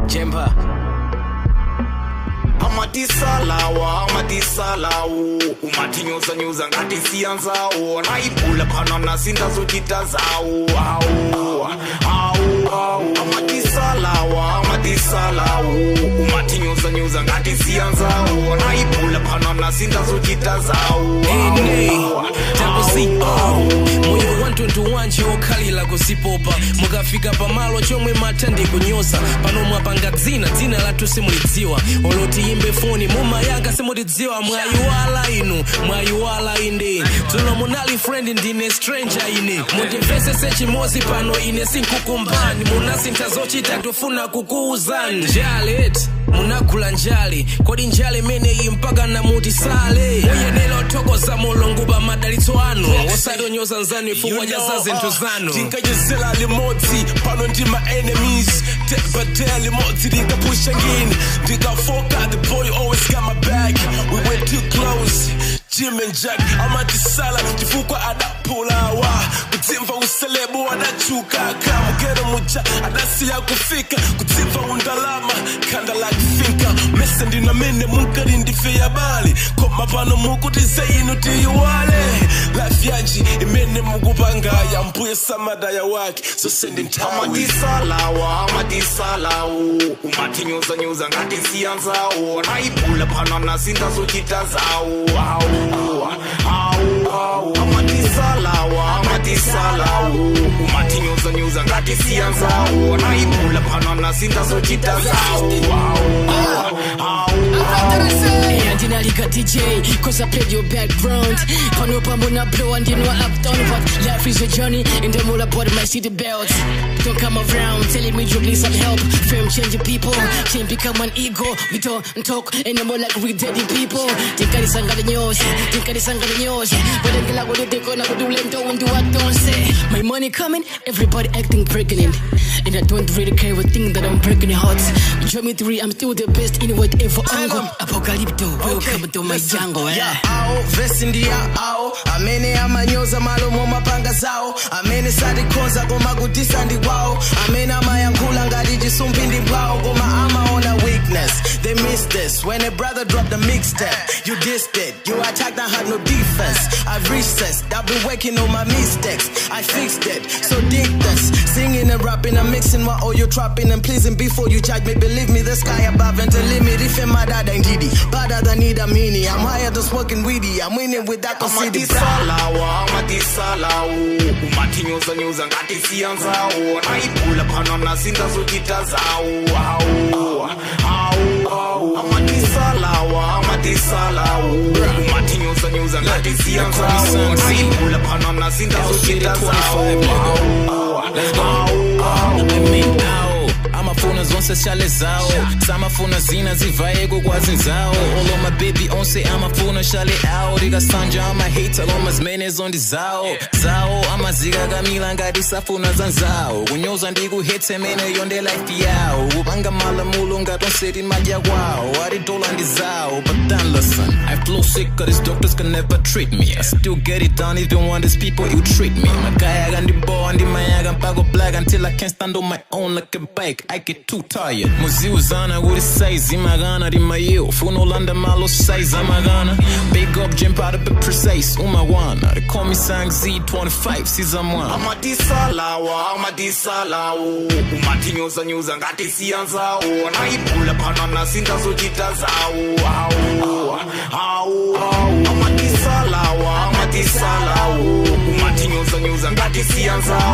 Jemba. Amatisalawa amatisalawo umathinyuzanyuza ngati siyanzawo nayiphula phana nasintazochita zawo awu awu awu amatisalawa amatisalawo umathinyuzanyuza ngati siyanzawo nayiphula phana nasintazochita zawo. Ene double C O moyo 121 chokhalila kusipopa mukafika pamalo chomwe matha ndi kunyoza pano mwapanga dzina dzina lathu simulidziwa oloti imbe foni mumayanga simutidziwa mwayiwala inu mwayiwala inde dzulo munali friend ndine stranger ine mundimvesese chimozi pano ine sinkukumbani munasintha zochita ndifuna kukuuzani njale eti munagula njale kodi njale imeneyi mpaka namuti sale muyenera othokoza Mulungu pa madalitso anu osatonyoza nzanu ifukwa cha za zinthu zanu. Tinkayezela limodzi pano ndi ma enemies tebadea limodzi ndikapusha ngini ndikafoka. The boy always got my back. We went too close, Jim and Jack. Amatisala chifukwa adapulawa kutsimva uselebu adachuka kamugero muja adasiya kufika kutsimva undalama khanda lakufinka mese ndinamene munkali ndife bali koma pano mukuti zeinu tiyiwale life yanji imene mukupangaya mbuye samadaya wake zose ndi nthawi. Amatisalawa amatisalawo umathinyuzanyuza ngati siyanzawo nayiphula phana nasintazochita zawo awu awu awu amatisalawa amatisalawo umathinyuzanyuza ngati siyanzawo nayiphula phana nasintazochita zawo awu awu. Yeah, ndinalika DJ 'cause I played your background. Pano pambo na blow and you know uptown. But life is a journey and I'm all about my city belt. Don't come around telling me you need some help. Fame changing people, change become an ego. We don't talk anymore like we dead people. Tinkarisanga the news, tinkarisanga the news. But then kila go they gonna go do lento and do what don't say. My money coming, everybody acting pregnant. And I don't really care what thing that I'm breaking your hearts. Join me three, I'm still the best in whatever angle. Apocalypto, welcome to my jungle. Eh? Ya awo vesi ndiya awo amene amanyoza malomo mapanga zawo amene satikhonza koma kutisa ndi kwawo amene amayankhula ngati chisumbi ndi mbwawo koma amaona weakness. They missed this when a brother dropped the mixtape. You dissed it, you attacked and had no defense. I've recessed, I've been working on my mistakes. I fixed it, so dig this. Singing and rapping, I'm mixing what all you trapping and pleasing. Before you judge me, believe me, the sky above and the limit. If my dad ain't didi better than need a mini. I'm higher than smoking weedy. I'm winning with that conceited. Amatisalawa amatisalawo umathinyuzanyuza ngati siyanzawo nayiphula phana nasintazochita zawo awu awu awu amatisalawa amatisalawo umathinyuzanyuza ngati siyanzawo nayiphula phana nasintazochita zawo awu awu awu. I mean, awo amafuna zonse shale zawo samafuna zina zivaye kukwazi zawo. All of my baby onse amafuna shale awo ndikasanja amahate koma zimene zondi zawo zawo amazika kamila ngati safuna zanzawo kunyoza ndikuhetse mene yonde life yawo kupanga malamulo ngati onse timadya kwawo atidola ndi zawo. But then listen, I flow sick 'cause these doctors can never treat me. I still get it done even when these people ill treat me. Makaya kandibowa ndimayaka mpaka black until I can't stand on my own like a bike. I get too tired. Muziuzana kuti size imagana rimayo funo landa malo size amagana. Big up jump out of be precise umawana. They call me Sang Z25 sizamwana. Amatisalawa amatisalawo umathinyuzanyuza ngati siyanzawo nayiphula phana nasintazochita zawo awu awu awu amatisalawa amatisalawo umathinyuzanyuza ngati siyanzawo.